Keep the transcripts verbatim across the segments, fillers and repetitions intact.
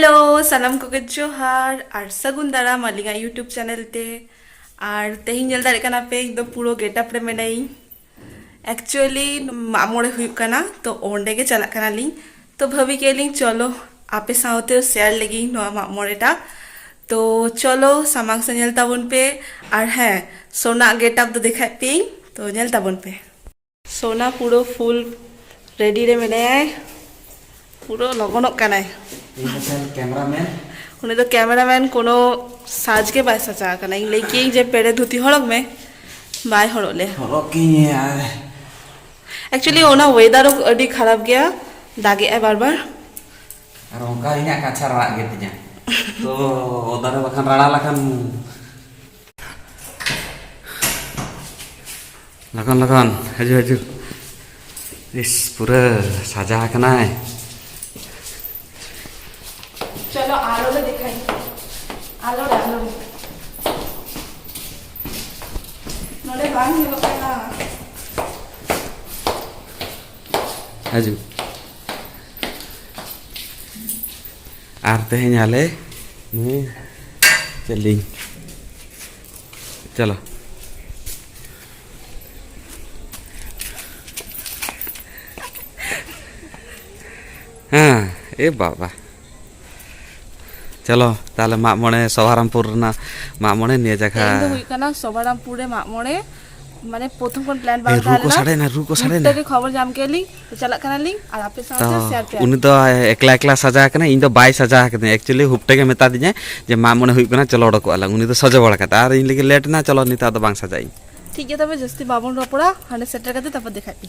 Hello, ᱥᱟᱱᱟᱢ ᱠᱚᱜᱮ ᱡᱚᱦᱟᱨ ᱟᱨ ᱥᱟᱹᱜᱩᱱ ᱫᱟᱨᱟᱢ ᱟᱹᱞᱤᱧᱟᱜ YouTube ᱪᱮᱱᱮᱞ ᱛᱮ᱾ ᱟᱨ ᱛᱮᱦᱮᱧ ᱧᱮᱞ ᱫᱟᱲᱮᱭᱟᱜ ᱠᱟᱱᱟ ᱯᱮ, ᱤᱧ ᱫᱚ ᱯᱩᱨᱟᱹ ᱜᱮᱴᱟᱯ ᱨᱮ ᱢᱮᱱᱟᱭᱤᱧ᱾ ᱮᱠᱪᱩᱭᱮᱞᱤ ᱢᱟᱜ ᱢᱚᱬᱮ ᱦᱩᱭᱩᱜ ᱠᱟᱱᱟ, ᱛᱚ ᱚᱸᱰᱮ ᱜᱮ ᱪᱟᱞᱟᱜ ᱠᱟᱱᱟᱞᱤᱧ᱾ ᱛᱚ ᱵᱷᱟᱹᱵᱤ ᱠᱮᱫ ᱞᱤᱧ, ᱪᱚᱞᱚ ᱟᱯᱮ ᱥᱟᱶᱛᱮ ᱥᱮᱭᱟᱨ ᱞᱮᱜᱤᱧ ᱱᱚᱣᱟ ᱢᱟᱜ ᱢᱚᱬᱮ ᱴᱟᱜ᱾ ᱛᱚ ᱪᱚᱞᱚ ᱥᱟᱢᱟᱝ ᱥᱮᱫ ᱧᱮᱞ ᱛᱟᱵᱚᱱ ᱯᱮ᱾ ᱟᱨ ᱦᱮᱸ, ᱥᱳᱱᱟ ᱜᱮᱴᱟᱯ ᱫᱚ ᱫᱮᱠᱷᱟᱭ ᱯᱮᱭᱟᱹᱧ, ᱛᱚ ᱧᱮᱞ ᱛᱟᱵᱚᱱ ᱯᱮ᱾ ᱥᱳᱱᱟ ᱯᱩᱨᱟᱹ ᱯᱷᱩᱞ ᱨᱮᱰᱤ ᱨᱮ ᱢᱮᱱᱟᱭᱟᱭ, ᱯᱩᱨᱟᱹ ᱞᱚᱜᱚᱱᱚᱜ ᱠᱟᱱᱟᱭ᱾ ᱤᱧ ᱫᱚ ᱠᱷᱟᱱ ᱠᱮᱢᱮᱨᱟᱢᱮᱱ᱾ ᱩᱱᱤ ᱫᱚ ᱠᱮᱢᱮᱨᱟᱢᱮᱱ, ᱠᱳᱱᱳ ᱥᱟᱡᱽ ᱜᱮ ᱵᱟᱭ ᱥᱟᱡᱟᱣ ᱠᱟᱱᱟ᱾ ᱤᱧ ᱞᱟᱹᱭ ᱠᱤᱭᱟᱹᱧ ᱡᱮ ᱯᱮᱲᱮ ᱫᱷᱩᱛᱤ ᱦᱚᱨᱚᱜ ᱢᱮ, ᱵᱟᱭ ᱦᱚᱨᱚᱜ ᱞᱮ᱾ ᱦᱚᱨᱚᱜ ᱠᱤᱧ ᱟᱨ ᱮᱠᱪᱩᱭᱮᱞᱤ ᱚᱱᱟ ᱣᱮᱫᱟᱨ ᱦᱚᱸ ᱟᱹᱰᱤ ᱠᱷᱟᱨᱟᱯ ᱜᱮᱭᱟ, ᱫᱟᱜᱮᱜᱼᱟᱭ ᱵᱟᱨ ᱵᱟᱨ᱾ ᱟᱨ ᱚᱱᱠᱟ ᱤᱧᱟᱹᱜ ᱠᱟᱪᱷᱟ ᱨᱟᱲᱟᱜ ᱜᱮ ᱛᱤᱧᱟ᱾ ᱛᱚ ᱚᱫᱟ ᱨᱮ ᱵᱟᱠᱷᱟᱱ ᱨᱟᱲᱟ ᱞᱮᱠᱷᱟᱱ ᱞᱚᱜᱚᱱ ᱞᱚᱜᱚᱱ, ᱦᱤᱡᱩᱜ, ᱦᱤᱡᱩᱜ᱾ ᱤᱥ, ᱯᱩᱨᱟᱹ ᱥᱟᱡᱟ ᱟᱠᱟᱱᱟᱭ᱾ ᱪᱚᱞᱚ, ᱟᱞᱚ ᱞᱮ ᱫᱮᱠᱷᱟᱭ᱾ ᱟᱞᱚ ᱞᱮ, ᱟᱞᱚ ᱞᱮ᱾ ᱱᱚᱰᱮ ᱵᱟᱝ ᱧᱮᱞᱚᱜ ᱠᱟᱱᱟ᱾ ᱦᱤᱡᱩᱜ᱾ ᱟᱨ ᱛᱮᱦᱮᱧ ᱟᱞᱮ ᱱᱩᱭ ᱪᱮᱫ ᱞᱤᱧ, ᱪᱚᱞᱚ᱾ ᱦᱮᱸ, ᱮ ᱵᱟᱵᱟ᱾ ᱪᱚᱞᱚ, ᱛᱟᱦᱞᱮ ᱢᱟᱜ ᱢᱚᱬᱮ, ᱥᱚᱵᱷᱟᱨᱟᱢᱯᱩᱨ ᱨᱮᱱᱟᱜ ᱢᱟᱜ ᱢᱚᱬᱮ ᱱᱤᱭᱟᱹ ᱡᱟᱭᱜᱟ᱾ ᱛᱮᱦᱮᱧ ᱫᱚ ᱦᱩᱭᱩᱜ ᱠᱟᱱᱟ ᱥᱚᱵᱷᱟᱨᱟᱢᱯᱩᱨ ᱨᱮ ᱢᱟᱜ ᱢᱚᱬᱮ᱾ ᱢᱟᱱᱮ, ᱯᱨᱚᱛᱷᱚᱢ ᱠᱷᱚᱱ ᱯᱞᱟᱱ ᱵᱟᱝ ᱮ, ᱨᱩ ᱛᱟᱦᱮᱸ ᱠᱚ ᱞᱮᱱᱟ᱾ ᱥᱟᱰᱮᱭᱮᱱᱟ, ᱨᱩ ᱠᱚ ᱥᱟᱰᱮᱭᱮᱱᱟ᱾ ᱢᱤᱫᱴᱮᱱ ᱜᱮ ᱠᱷᱚᱵᱚᱨ ᱧᱟᱢ ᱠᱮᱫ ᱞᱤᱧ, ᱛᱚ ᱪᱟᱞᱟᱜ ᱠᱟᱱᱟᱞᱤᱧ ᱟᱨ ᱟᱯᱮ ᱛᱚ ᱥᱟᱶᱛᱮ ᱥᱮᱭᱟᱨ ᱯᱮᱭᱟ᱾ ᱩᱱᱤ ᱫᱚ ᱮᱠᱞᱟ ᱮᱠᱞᱟ ᱥᱟᱡᱟᱣ ᱠᱟᱱᱟᱭ, ᱤᱧ ᱫᱚ ᱵᱟᱭ ᱥᱟᱡᱟᱣ ᱠᱟᱫᱤᱧᱟ᱾ ᱮᱠᱪᱩᱭᱮᱞᱤ ᱦᱩᱯᱴᱟᱹ ᱜᱮ ᱢᱮᱛᱟ ᱫᱤᱧᱟᱭ ᱡᱮ, "ᱢᱟᱜ ᱢᱚᱬᱮ ᱦᱩᱭᱩᱜ ᱠᱟᱱᱟ, ᱪᱚᱞᱚ ᱚᱰᱚᱠᱚᱜᱼᱟ ᱞᱟᱝ᱾" ᱩᱱᱤ ᱫᱚ ᱥᱚᱡᱷᱮ ᱵᱟᱲᱟ ᱠᱟᱫᱟ, ᱟᱨ ᱤᱧ ᱞᱟᱹᱜᱤᱫ ᱞᱮᱴ ᱮᱱᱟ, ᱪᱚᱞᱚ ᱱᱤᱛᱚᱜ ᱟᱫᱚ ᱵᱟᱝ ᱥᱟᱡᱟᱜ ᱤᱧ᱾ ᱴᱷᱤᱠ ᱜᱮᱭᱟ, ᱛᱚᱵᱮ ᱡᱟᱹᱥᱛᱤ ᱵᱟᱵᱚᱱ ᱨᱚᱯᱚᱲᱟ, ᱦᱟᱸᱰᱮ ᱥᱮᱴᱮᱨ ᱠᱟᱛᱮ ᱛᱟᱨᱯᱚᱨ ᱫᱮᱠᱷᱟᱜ ᱯᱮ᱾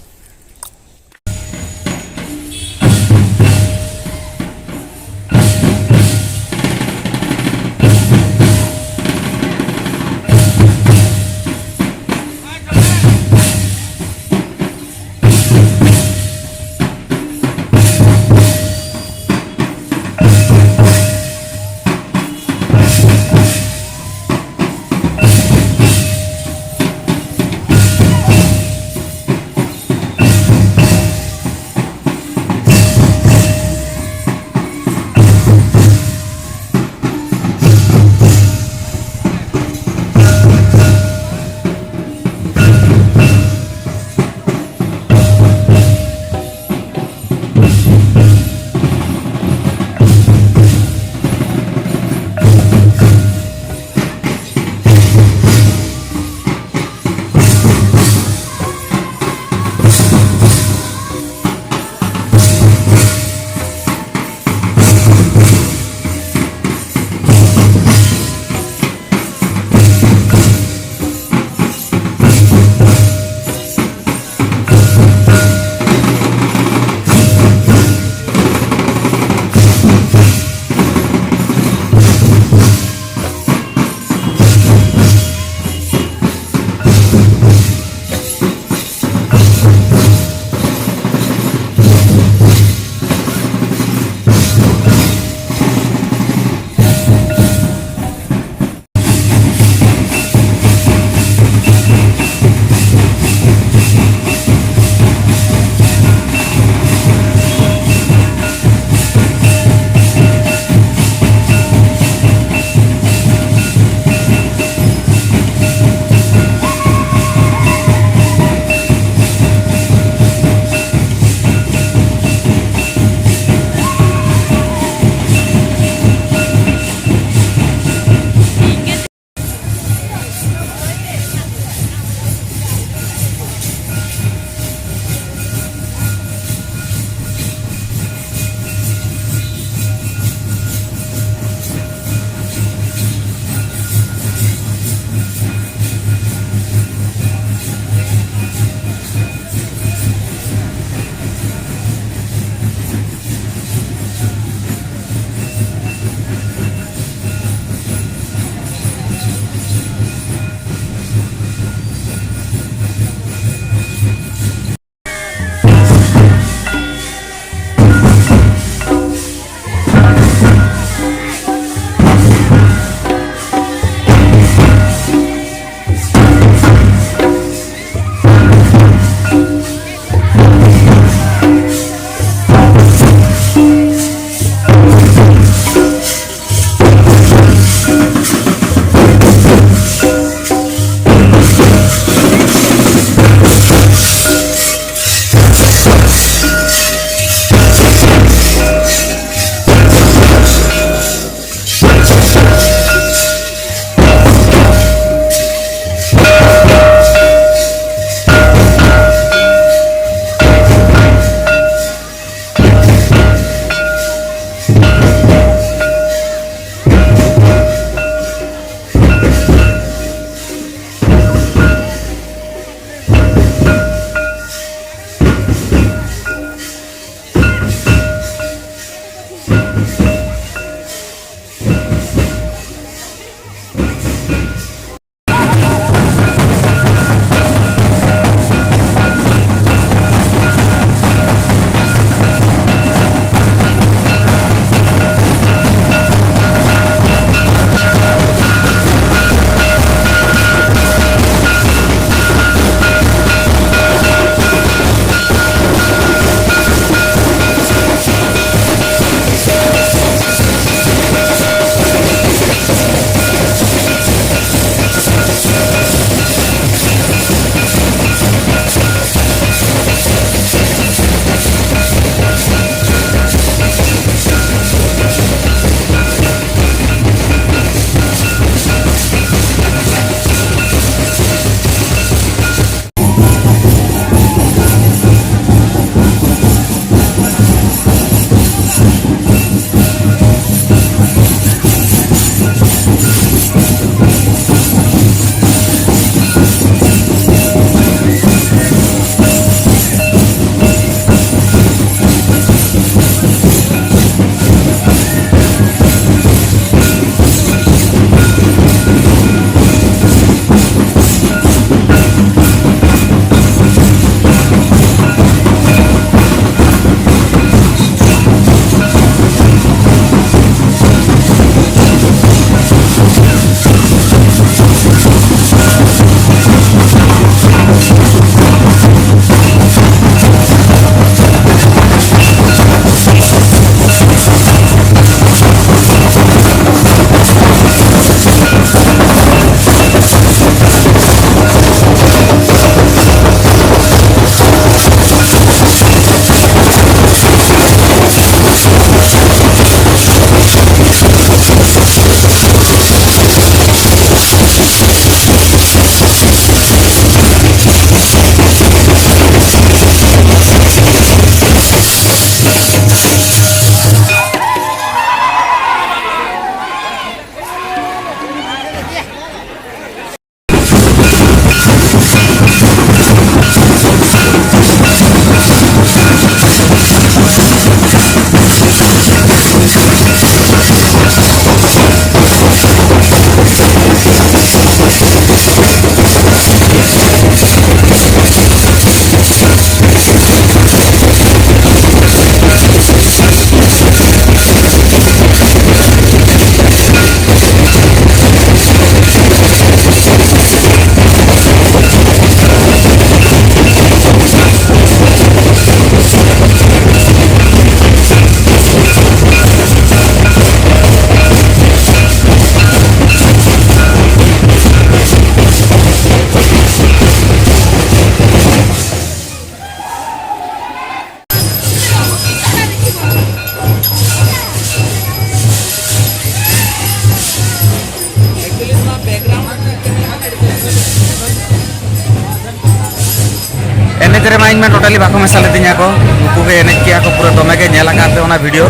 ᱢᱟ ᱤᱧ ᱢᱟ totally ᱵᱟᱠᱚ ᱢᱮᱥᱟ ᱞᱤᱫᱤᱧᱟ ᱠᱚ, ᱩᱱᱠᱩ ᱜᱮ ᱮᱱᱮᱡ ᱠᱮᱜᱼᱟ ᱠᱚ, ᱯᱩᱨᱟᱹ ᱫᱚᱢᱮ ᱜᱮ ᱧᱮᱞ ᱟᱠᱟᱫ ᱯᱮ ᱚᱱᱟ video᱾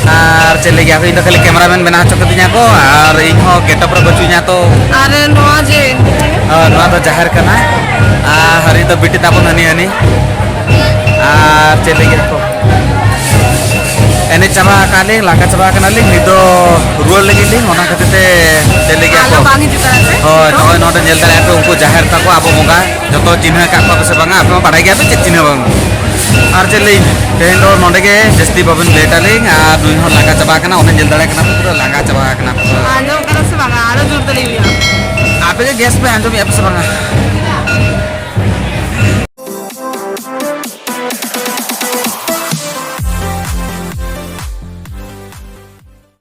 ᱟᱨ ᱪᱮᱫ ᱞᱟᱹᱭ ᱜᱮᱭᱟ ᱠᱚ, ᱤᱧ ᱫᱚ ᱠᱷᱟᱹᱞᱤ cameraman ᱵᱮᱱᱟᱣ ᱦᱚᱪᱚ ᱠᱟᱫᱤᱧᱟ ᱠᱚ, ᱟᱨ ᱤᱧ ᱦᱚᱸ getup ᱨᱮ ᱵᱟᱹᱪᱩᱜ ᱤᱧᱟ ᱛᱚ᱾ ᱟᱨ ᱱᱚᱣᱟ ᱡᱮ ᱦᱳᱭ, ᱱᱚᱣᱟ ᱫᱚ ᱡᱟᱦᱮᱨ ᱠᱟᱱᱟ᱾ ᱟᱨ ᱦᱟᱹᱱᱤ ᱫᱚ ᱵᱤᱴᱤ ᱛᱟᱵᱚᱱ, ᱦᱟᱹᱱᱤ, ᱦᱟᱹᱱᱤ᱾ ᱟᱨ ᱪᱮᱫ ᱞᱟᱹᱭ ᱜᱮᱭᱟ ᱠᱚ, ᱮᱱᱮᱡ ᱪᱟᱵᱟ ᱟᱠᱟᱫ ᱞᱤᱧ, ᱞᱟᱸᱜᱟ ᱪᱟᱵᱟ ᱟᱠᱟᱱᱟᱞᱤᱧ, ᱱᱤᱛ ᱫᱚ ᱨᱩᱣᱟᱹᱲ ᱞᱟᱹᱜᱤᱫ ᱞᱤᱧ, ᱚᱱᱟ ᱠᱷᱟᱹᱛᱤᱨ ᱛᱮ ᱪᱮᱫ ᱞᱟᱹᱭ ᱜᱮᱭᱟ ᱠᱚ᱾ ᱟᱞᱚ ᱵᱟᱝ ᱦᱤᱡᱩᱜ ᱠᱟᱱᱟ ᱥᱮ? ᱦᱳᱭ, ᱱᱚᱜᱼᱚᱭ ᱱᱚᱰᱮ ᱧᱮᱞ ᱫᱟᱲᱮᱭᱟᱜᱼᱟ ᱯᱮ, ᱩᱱᱠᱩ ᱡᱟᱦᱮᱨ ᱛᱟᱠᱚ ᱟᱵᱚ ᱵᱚᱸᱜᱟ ᱡᱚᱛᱚ ᱪᱤᱱᱦᱟᱹ ᱟᱠᱟᱫ ᱠᱚᱣᱟ ᱯᱮ ᱥᱮ ᱵᱟᱝᱟ? ᱟᱯᱮ ᱢᱟ ᱵᱟᱲᱟᱭ ᱜᱮᱭᱟ ᱯᱮ ᱪᱮᱫ ᱪᱤᱱᱦᱟᱹ ᱵᱟᱝ᱾ ᱟᱨ ᱪᱮᱫ ᱞᱤᱧ, ᱛᱮᱦᱮᱧ ᱫᱚ ᱱᱚᱰᱮ ᱜᱮ ᱡᱟᱹᱥᱛᱤ ᱵᱟᱵᱮᱱ late ᱟᱹᱞᱤᱧ, ᱟᱨ ᱱᱩᱭ ᱦᱚᱸ ᱞᱟᱸᱜᱟ ᱪᱟᱵᱟ ᱟᱠᱟᱱᱟ, ᱚᱱᱮ ᱧᱮᱞ ᱫᱟᱲᱮᱭᱟᱜ ᱠᱟᱱᱟ ᱯᱮ, ᱯᱩᱨᱟᱹ ᱞᱟᱸᱜᱟ ᱪᱟᱵᱟ ᱟᱠᱟᱱᱟ᱾ ᱟᱸᱡᱚᱢᱚᱜ ᱠᱟᱱᱟ ᱥᱮ ᱵᱟᱝᱟ? ᱟᱨᱚ ᱡᱳᱨ ᱛᱮ ᱞᱟᱹᱭ ᱦᱩᱭᱩᱜᱼᱟ᱾ ᱟᱯᱮ ᱜᱮ guess ᱯᱮ, ᱟᱸᱡᱚᱢᱮᱫᱼᱟ ᱯᱮ ᱥᱮ ᱵᱟᱝᱟ?